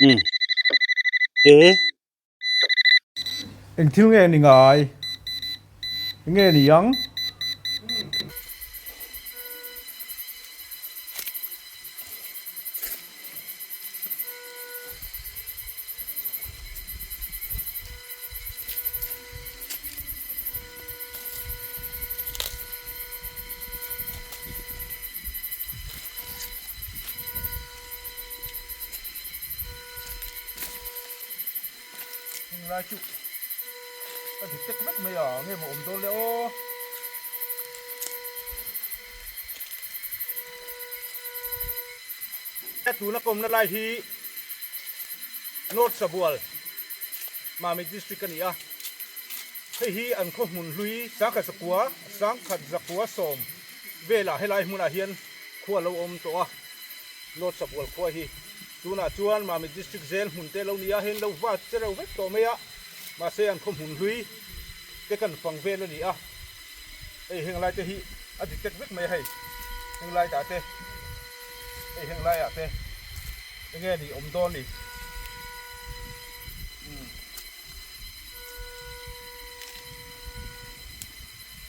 Umm. He. Eng thil nge ni ngai? Nge ni ang? Heng lai chu a dik tek vek mai a, nge maw awm dawn le aw. Tuna kawmna lai hi North Sabual, Mamit District a ni a, hei hi an khaw hmun hlui sangkhat zakua sangkhat zakua sawm velah helai hmunah hian khua a lo awm tawh a, North Sabual khua hi tunah chuan Mamit District zel hmun te lo ni a, hei an lo va che reuh vek tawh mai a, mahse an khaw hmun hlui te kan fang vel a ni a. Hei heng lai te hi a dik tek vek mai a hei heng lai tah te hei heng lai ah te enge ni awm dawn ni umm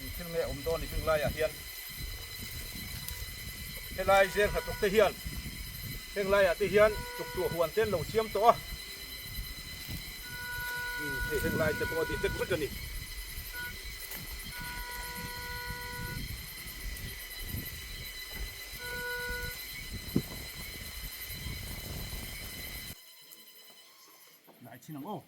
eng thil nge awm dawn ni heng lai ah hian helai zel hnathawk te hian heng lai ah te hian tuktuah huan te an lo siam tawh a umm hei heng lai te pawh a dik tek vek a ni. Lại chin ang aw.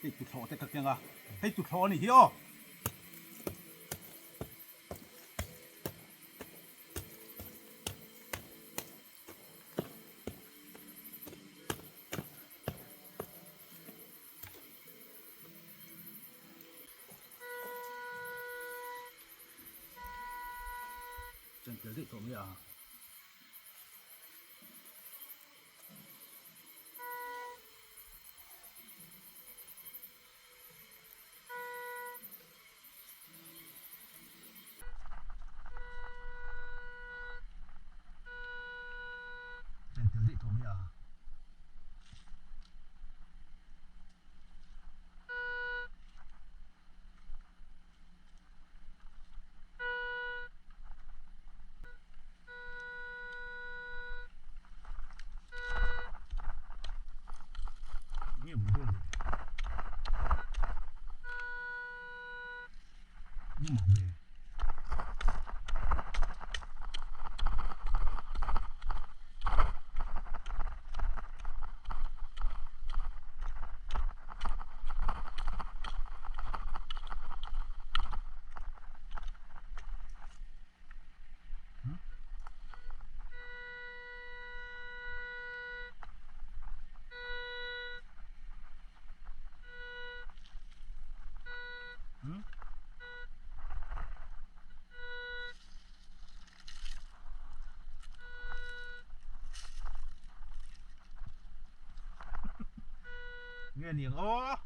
Hei tuthlawh te ka keng a, hei tuthlawh a nih hi aw. Chen tel daih tawh mai a. Chen tel daih tawh mai a. Nge ni ang aw.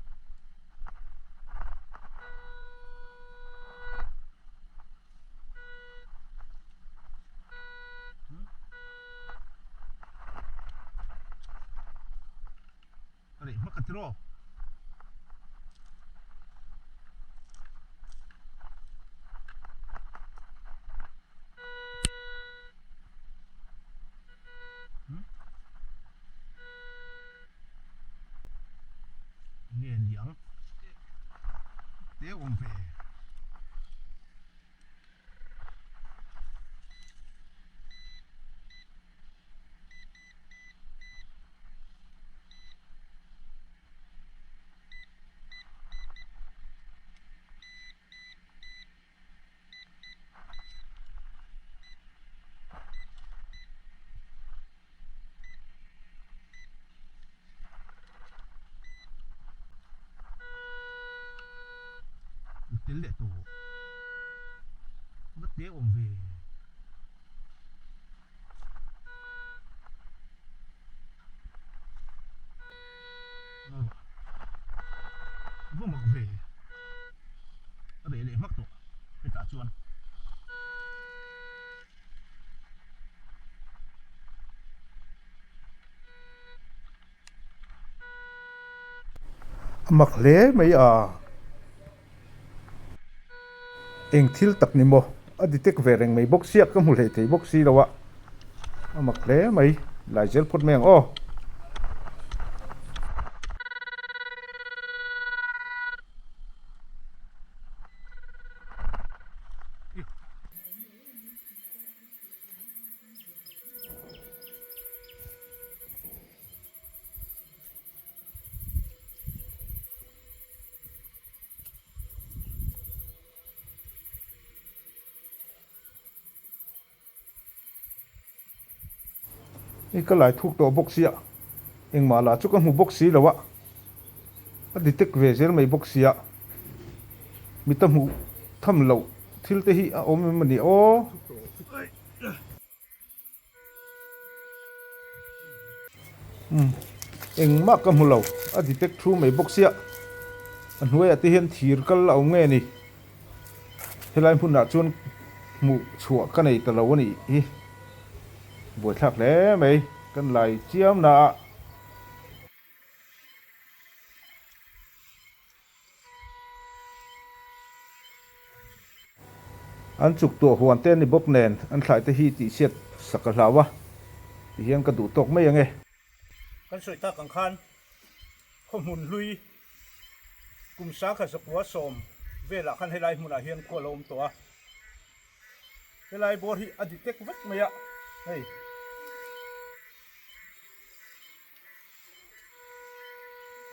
A reh hmak a tiraw. Nge niang te awm ve. Tel leh tawh va te awm ve. Va mak ve. hmunah chuan. A mak hle mai a. Eng thil tak ni maw? A detect ve reng mai bawk sia, ka hmu hlei thei bawk si lo a. A mak hle mai, lai zel phawt mai ang aw. Hei ka lai thuk tawh bawk sia, engmah lah chu ka hmu bawk si lo a, a detect ve zel mai bawk sia, mita hmuh tham loh thil te hi a awm em a ni aw. Umm engmah ka hmu lo a detect thu mai bawk sia a hnuaiah te hian thir kal a awm nge ni helai hmunah chuan hmuh chhuah ka nei ta lo a nih hi buaithlak hle mai kan lai chiam na ah. An chuk tuah huan te a ni bawk nen an thlai te hi tihchhiat sak a hlau a, ti hian ka duh tawk mai ange. Kan sawi tak ang khan khawhmun hlui kum sangkhat zakua sawm velah khan helai hmunah hian khua lo awm tawh a, helai bawr hi a detect vek mai a, hei.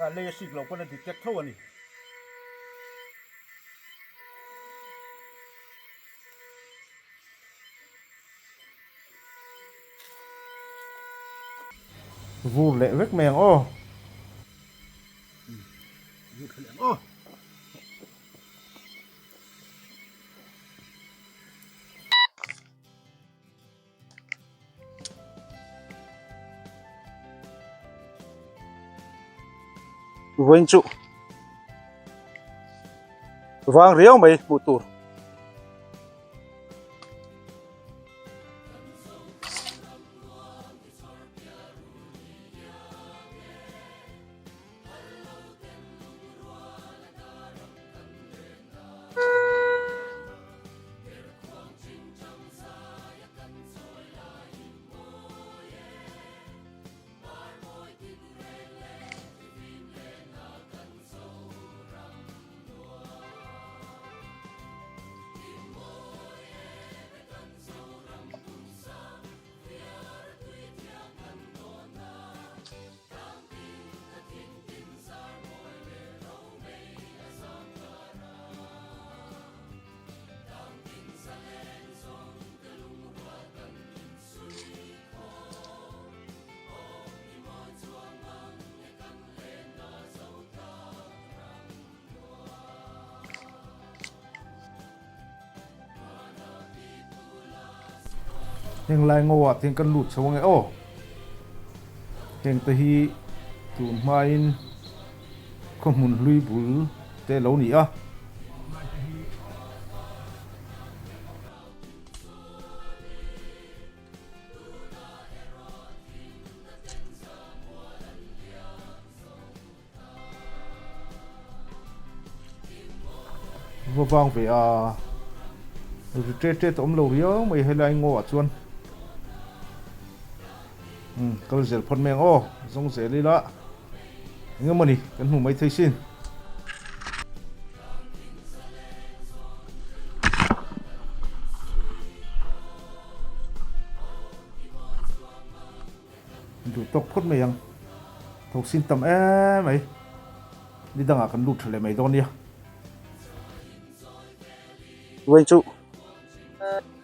A lei a sik loh pawn a detect tho a ni. Vur leh vek mai ang aw. Vur tha leh ang aw. Vawiin chu vang riau mai hmuh tur. Heng lai ngo ah te hian kan lut chho ange aw. Heng te hi tun hmain khaw hmun hlui bul te lo ni a. Va vang ve a ri tet tet a awm lo riau mai helai ngaw ah chuan umm kal zel phawt mai ang aw zawng zel ila eng emaw ni kan hmu mai thei sin. Duh tawk phawt mai ang. Thawksin tam em mai. Ni dangah kan lut tha leh mai dawn nia. Vawiin chu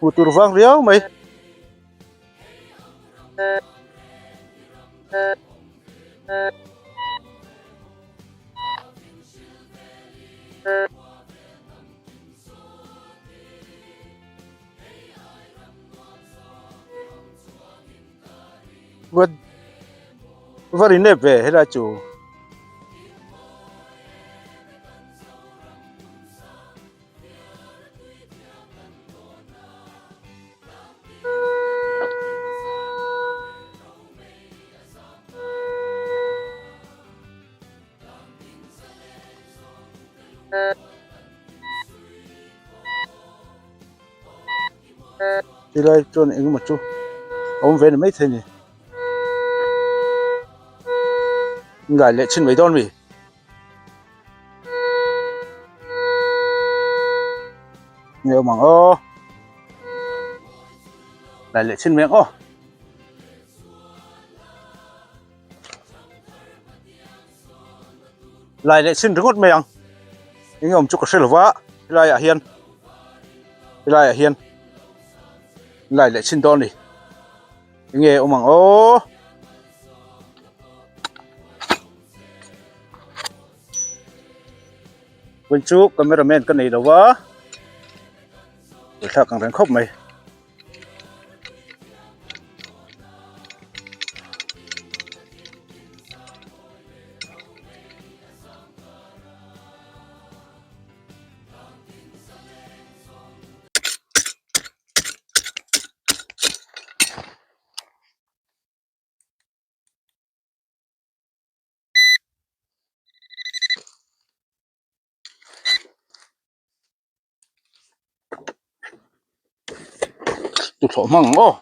hmuh tur vang riau mai. Va va ri nep ve helai chu. Tilai chuan engemaw chu a awm ve ni maithei a ni. Ngai leh chhin mai dawn mi. Nge awm ang aw. Lai leh chhin mai ang aw. Lai leh chhin ringawt mai ang. Eng awm chu ka hre lova helai ah hian helai ah hian lai leh chhin dawn a ni. Eng nge awm ang aw. Vawiin chu camera man ka nei lo a thlak ang reng khawp mai. Tuthlawh hmang ang aw.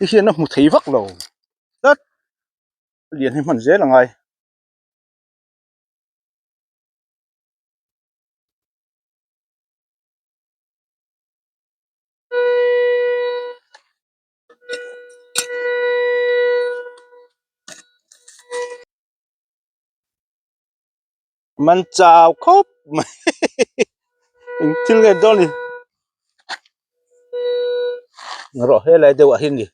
Hei hian a hmu thei vak lo tlat a lian hi hman zel a ngai. Man chau khawp mai eng thil nge dawn ni rawh helai deuh ah hian ni.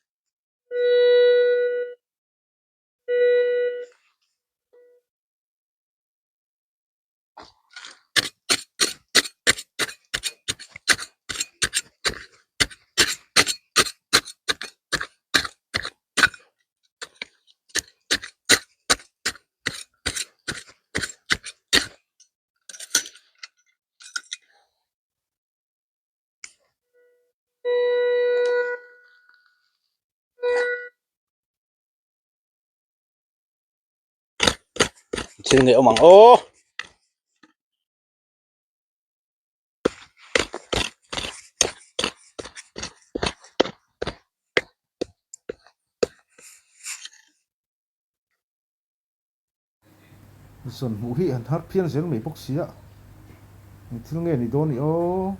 Thil nge awm ang aw. Zawn hmuh hi han har phian zel mai bawk si a, eng thil nge ni dawn i aw.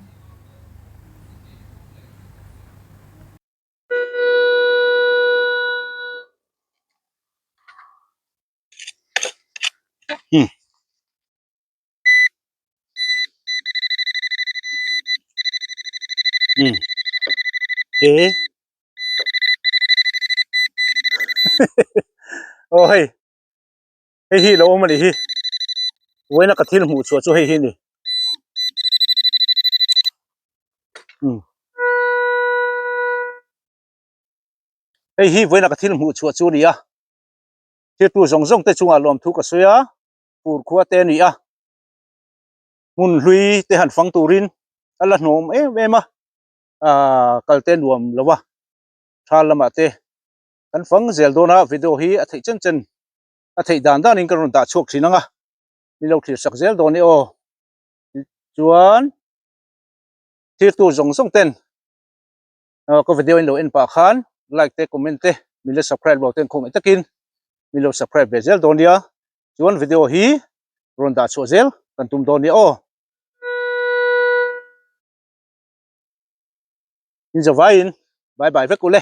He aw hei hei hi lo awm a nih hi vawiina ka thil hmuh chhuah chu hei hi a ni hei hi vawiina ka thil hmuh chhuah chu a ni a thirtu zawng zawng te chungah lawmthu ka sawi a fur khua te a ni a hmun hlui te han fang turin a la hnawm em em a ahh kal te nuam lo a tha lamah te kan fang zel dawn a video hi a theih chen chen a theih dan danin ka rawn dah chhuak thin ang a min lo thlir sak zel dawn e aw chuan thirtu zawng zawng ten ah ka video in lo en pah khan like te comment te min la subscribe lo ten khawngaih takin min lo subscribe ve zel dawn nia chuan video hi rawn dah chhuah zel kan tum dawn nia aw. In zavaiin bye bye vek u le.